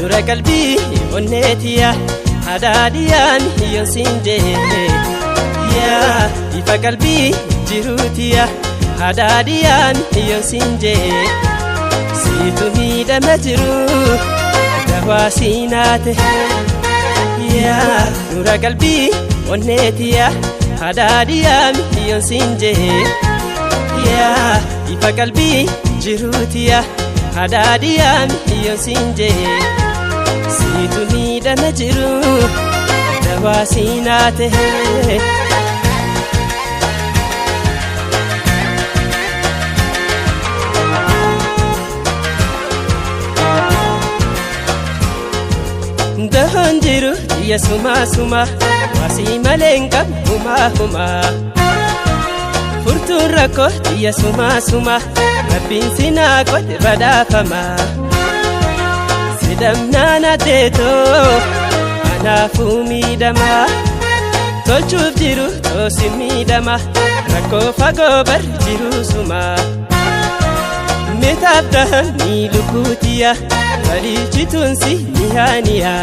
Nura qalbii onneetiya hadaadiyaan yoon siin jee. Yaa ifa qalbii jiruutiya hadaadiyaan yoon siin jee. Siitu miidhama jiru dawaa siinaate. Yaa nura qalbii onneetiya hadaadiyaan yoon siin jee. Yaa ifa qalbii jiruutiya hadaadiyaan yoon siin jee. Siitu miidhama jiru dawaa siinaate. Dahoon jiru xiyya sumaa sumaa waasii malee hin qabu humaa humaa. Furtuun rakkoo xiyya sumaa sumaa rabbiin sinaa qote badhaafamaa. Sidhamnaan addeetoo anaafuu miidhamaa. Tolchuuf jiru toosi miidhama rakkoo fagoo bar jiru sumaa. Meetaaf dahan ni lubbuutiya balichituunsi ni haaniya.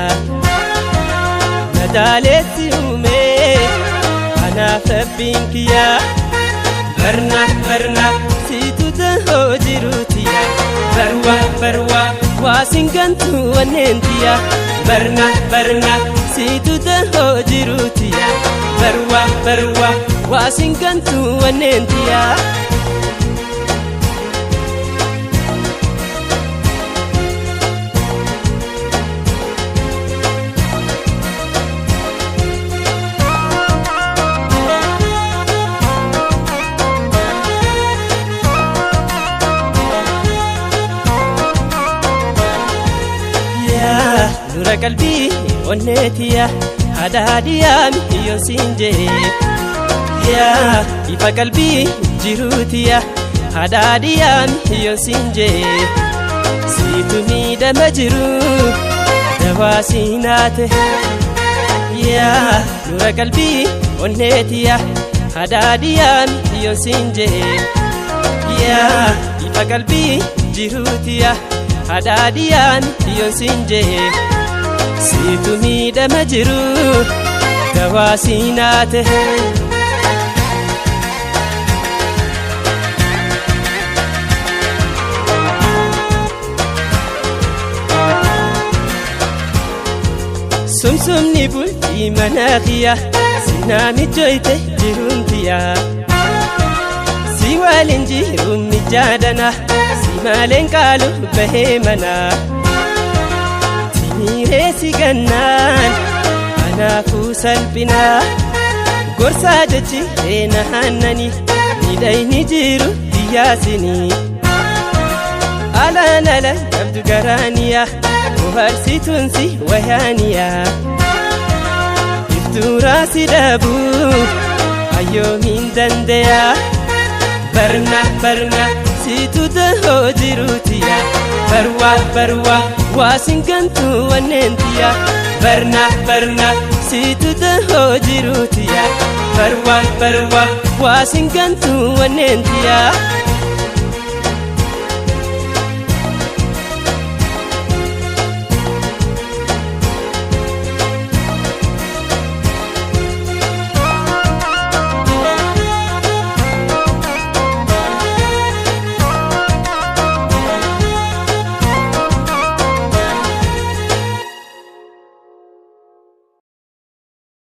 Madaaleetti uumee anaaf rabbiin kiyya. Barna barna siitu dahoo jiruutiya. Barwa barwa waasin gantuu wanneentiya. Barna barna siitu dahoo jiruutiya. Barwa barwa waasin gantuu wanneentiya. Yaa nura qalbii onneetiya hadaadiyaan yoon siin jee. Yaa ifa qalbii jiruutiya hadaadiyaan yoon siin jee. Siitu miidhama jiru dawaa siinaate. Yaa nura qalbii onneetiya hadaadiyaan yoon siin jee. Yaa ifa qalbii jiruutiya hadaadiyaan yoon siin jee. Siitu miidhama jiru dawaa siinaate. Sumsumni bultii mana kiyya sinaa mijoyte jiruun tiyya. Si waliin jiruun mijaadana si maleen qaalu bahee mana. Timiiree si gannaan anaafuu salphina. Gorsaa jechi reena haannani miidhayni jiru biyyaasini. Alaan ala qabdu garaaniya bohaarsituunsi wayaaniya. Iftuuraa si dhabuu ayyoomiin dandeya. Barna barna siitu dahoo jiruutiya. Barwa barwa waasin gantuu wanneentiya. Barna barna siitu dahoo jiruutiya. Barwa barwa waasin gantuu wanneentiya.